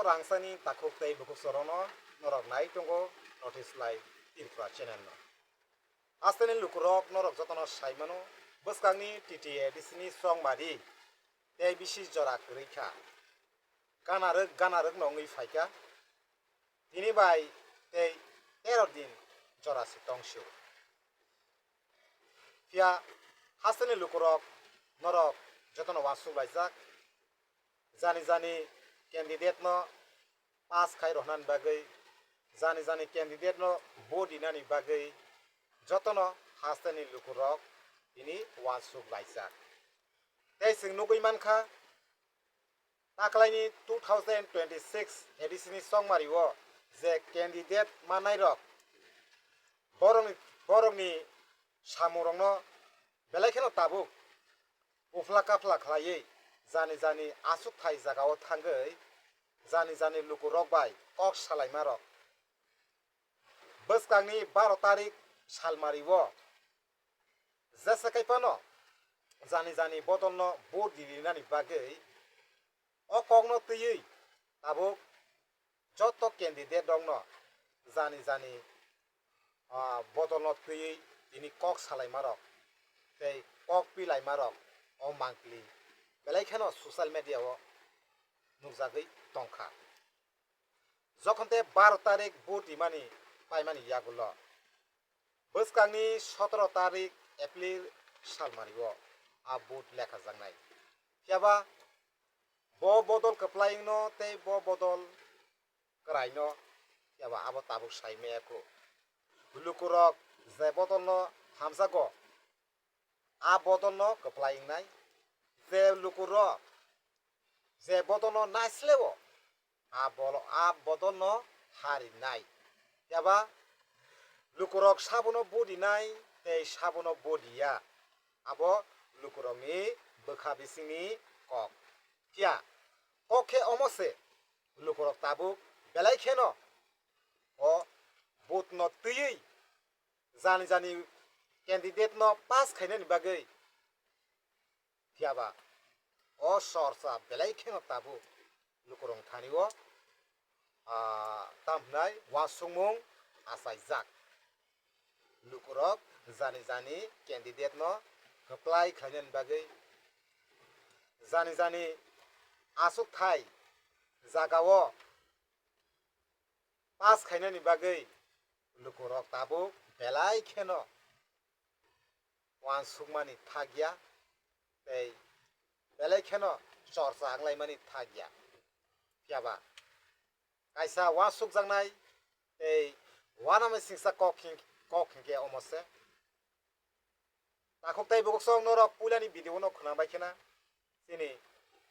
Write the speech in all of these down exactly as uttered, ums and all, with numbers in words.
Rangchakni takhuk tei bukhuk chorono norok nai tongo North East Live Tripura channel no. Hasteni lukurok norok jotono sai mano, bwskangni T T A D C ni chongmari tei bisi jora kwrwi kha. Ganarwk ganarwk no wngwi phai kha. Tini bai tei tero din jora se tong sio. Phiya hasteni lukurok norok jotono uansuk laijak. Jani jani candidate no pass khai rohnani bagwi, jani jani candidate no vote rinani bagwi jotono hasteni lukurok tini uansuk laijak. Tei chwng nugwi mankha, taklaini two thousand twenty-six A D C ni chongmari o je candidate mannairok, borokni, borokni samungrokno belai kheno tabuk uphla kaphla khlaiwi jani jani achukthai jagao thangwi jani jani lukurok bai kok salaimarok. Bwskangni baro tarik salmari o jesa kai phano jani jani bodolno vote di rinani bagwi o kokno twiwi tabuk joto candidate rokno jani jani, ah, bodolno twiwi tini kok salaimarok tei kok pilaimarok o mangpili belai kheno social media o nukjagwi tongkha. Jokhon te baro tarik vote rimani paimani yagulo bwskangni sotoro tarik April salmari o a vote lekhajaknai. Phiyaba bo bodol kwplaino tei bo bodol kwraino, phiyaba abo tabuk sai maya kho. Lukurok je bodolno hamjago, a bodolno kwplai wngnai. Je lukurok je bodolno naisleo, a bolo-, a bodolno harinai. Phiyaba lukurok sabono vote rinai tei sabono vote riya. Abo lukurokni bwkha bisingni kok. Phiya kok khe omo se, lukurok tabuk belai kheno o vote no twiwi jani jani candidate no pass khainani bagwi. Phiyaba o chorcha belai kheno tabuk lukurok thani o, ah, tamhnai uansukmung achaijak. Lukurok jani jani candidate no kwplai khlainani bagwi, jani jani achukthai jagao pass khainani bagwi lukurok tabuk belai kheno uansukmani thakya tei belai kheno chorcha wnglaimani thakya. Phiyaba kaisa uansukjaknai tei uanama singsa kok hing-, kok hinkhe omo se. Takhuk tei bukhuk song norok puilani video no khwnang bai khena chini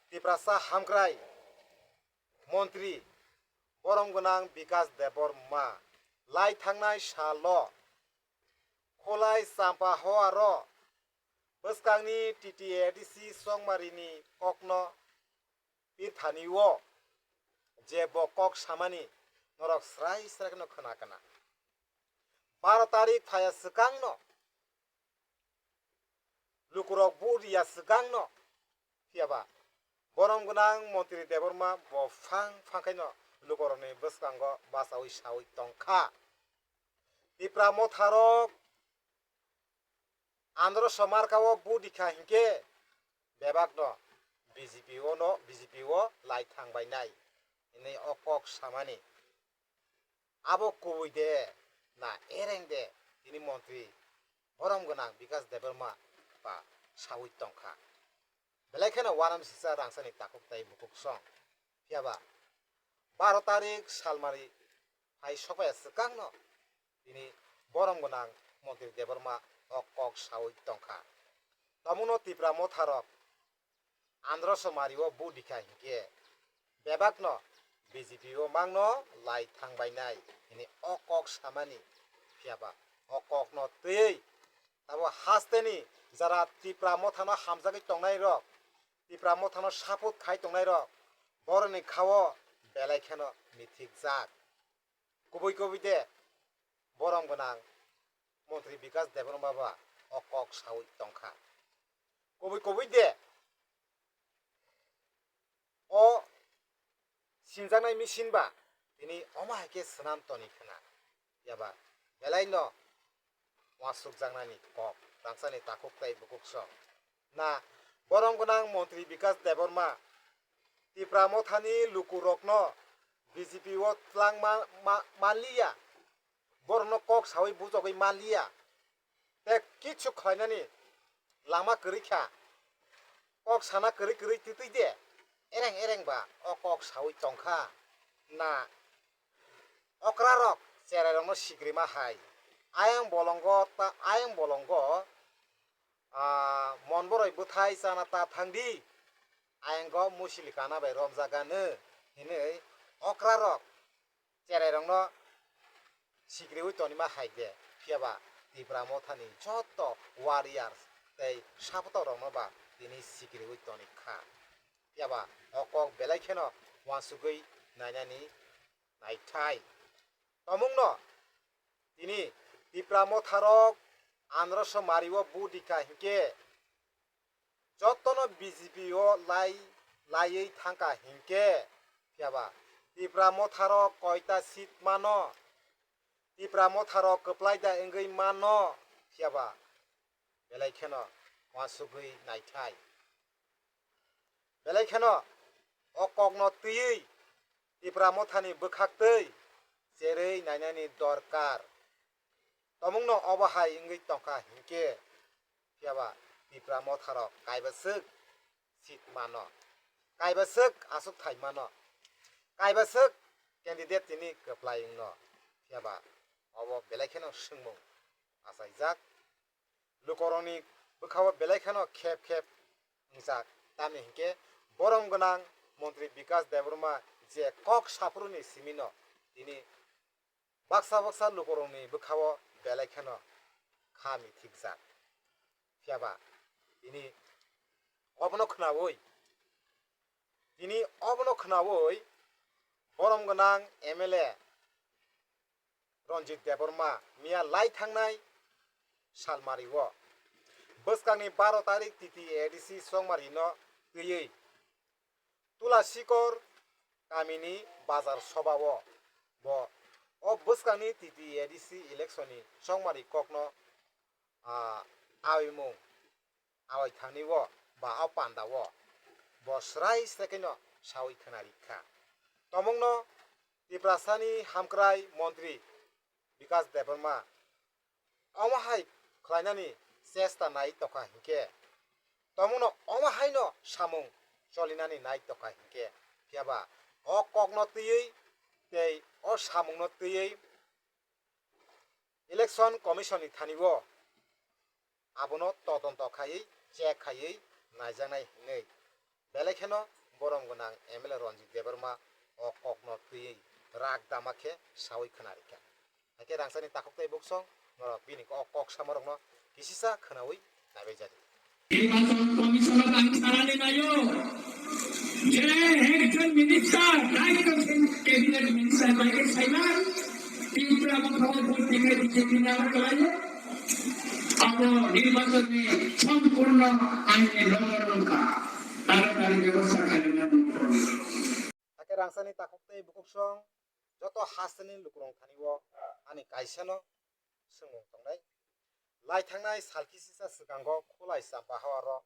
Tiprasa hamkrai montri borom gwnang Bikas Debbarma lai thangnai salo Khulai Champa Hoaro bwskangni T T A D C chongmarini kokno pithani o je bo kok samani norok srai srai kheno khna kana. Baro tarik phaya swkangno lukurok vote riya swkangno, phiyaba borom gwnang montri Debbarma bo phang phang khaino lukurokni bwskango bachaui saui tongkha. Tipra motharok andro somarka o vote rikha hinkhe bebakno B J P o no, B J P o lai thangbainai hinwi o kok samani. Abo kubui de na ereng de, tini montri borom gwnang Bikas Debbarma ba saui tongkha. Belai kheno uanam sisa rangchakni takhuk tei bukhuk song. Phiyaba baro tarik salmari hai sokbaya swkangno tini borom gwnang montri Debbarma o kok saui tongkha. Tomono Tipra motharok andro somari o vote rikha hinkhe bebakno B J P o mangno lai thangbainai hini o kok samani. Phiyaba o kokno twiwi tabo hasteni jara Tipra mothano hamjagwi tongnairok, Tipra mothano support khai tongnairok boroni khao belai kheno mithikjak. Kubui kubui de borom gwnang montri Bikas Debbarma ba o kok saui tongkha. Kubui kubui de o C sinjaknai machine ba tini omo hai khe swnam toni khna. Phiya ba belai no uansukjaknani kok, rangchakni takhuk tei bukhuk song. Na borom gwnang montri Bikas Debbarma Tipra Mothani lukurokno B J P o twlang ma-, ma-, manliya, borokno kok sawi bujogwi manliya, tei kichu khlainani lama kwrwi kha, kok sana kwrwi kwrwi twtwi de, ereng ereng ba o kok sawi tongkha. Na okrarok cherairokno sikrima hai. Ayang bolongo ta, ayang bolongo, ah, monboroi bwthai chana ta thangdi. Ayanggo musili kana bai romjagano hinwi okrarok cherairokno sikriwi tonima hai de. Phiya ba Tipra Mothani joto warriors tei sapotokrokno ba tini sikriwi toni kha. Phiya ba o kok belai kheno uansugwi nainani naithai. Tomungno tini Tipra Motharok androso mario budikha hinkhe, jotono B J P o lai, laiwi thangkha hinkhe, phiya ba Tipra Motharok koita seat mano, Tipra Motharok kwplai da wngwi mano, phiya ba belai kheno uansugwi naithai. Belai kheno o kokno twiwi Tipra Mothani bwkhaktwi cherwi nainani dorkar. Tomungno obo hai wngwi tongkha hinkhe, phiya ba Tipra Motharok kaibaswk seat mano, kaibaswk achukthai mano, kaibaswk candidate tini kwplai wngno, phiya ba obo belai kheno swngmung achaijak. Lukurokni bwkhao belai kheno khep khep wngjak, tamni hinkhe borom gwnang montri Bikas Debbarma je kok saphuruni simino tini baksa baksa lukurokni bwkhao belai kheno kha mithikjak. Phiya ba tini obono khnaui, tini obono khnaui borom gwnang M L A Ranjit Debbarma miya lai thangnai salmario bwskangni baro tarik T T A D C chongmarino twiwi Tulasikor kamini bazar sobao bo o bwskangni T T A D C election ni chongmari kokno, ah, awimung awai thangni o ba o panda o bo srai srai khe no sawi khna rikha. Tomungno Tiprasani hamkrai montri Bikas Debbarma omo hai khlainani chesta nai tokha hinkhe, tomungno omo haino samung cholinani nai tokha hinkhe, phiya ba o kokno twiwi tei o samungno twiwi Election Commission ni thani o abono todonto khaiwi check khaiwi naijaknai hinwi belai kheno borom gwnang M L A Ranjit Debbarma o kokno twiwi rak dama khe sawi khna rikha. Hakhe rangchakni takhuk tei buksong norok bini o kok samarokno kisisa khnaui naibaijadi. Nirbachon Commission-o tang sanani naio je ekjon minister daitothin cabinet minister bai khe saiman Tripura Motha o vote tengkhe B J P ni amar kwlaio. Abo nirbachon ni sompurno ain ni longor wngkha. Taro tari bebostha khainani nangkukgo. Hakhe rangchakni takhuk tei bukuksong joto hasteni lukurok thani o ani kaisano swngmung tongnai. Lai thangnai sal kisisa swkango Khulai Champa hawaro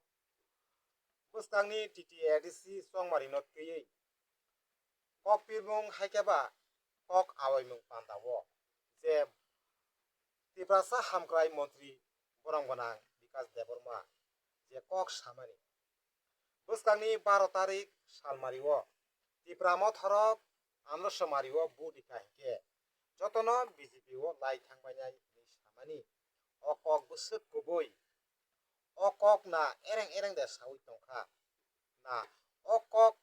bwskangni T T A D C chongmarino twiwi kok pirmung hai khe ba kok awaimung panda o je Tiprasa hamkrai montri borom gwnang Bikas Debbarma je kok samani bwskangni baro tarik salmario Tipra Motharok androso mario vote rikha hinkhe jotono B J P o lai thangbainai hinwi samani o kok bwswk kubui. O kok na ereng ereng de sawi tongkha. Na o kok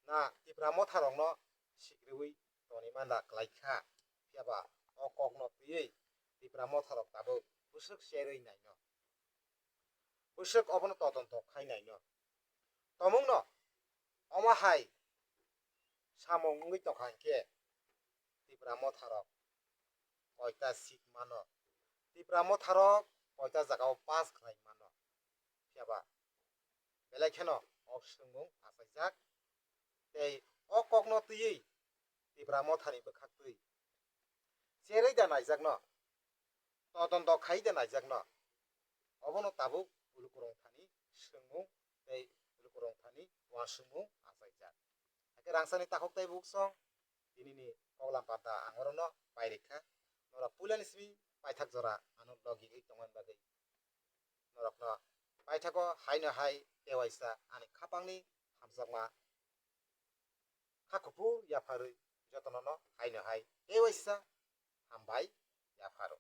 na Tipra Motharokno sikriwi toni manda kwlai kha. Phiya ba o kokno twiwi Tipra Motharok tabuk bwswk cherwi naino. Bwswk obono todonto khai naino. Tomungno omo hai samung wngwi tongkha hinkhe Tipra Motharok koita seat mano, Tipra Motharok koita jagao pass khlai mano. Phiya ba belai kheno o swngmung achaijak tei o kokno twiwi Tipra Mothani bwkhaktwi cherwi da naijakno, todonto khai da naijakno, obono tabuk lukurok thani swngmung tei lukurok thani uansukmung achaijak. Hakhe rangchakni takhuk tei buksong tinini koklam pata ang orono pairikha. Norok puilani simi paithak jora ano logi wi tongmani bagwi norokno paithago haino hai tewaisa ani khapangni hamjakma kha kuphur yapharwi jotonono haino hai tewaisa hambai yapharo.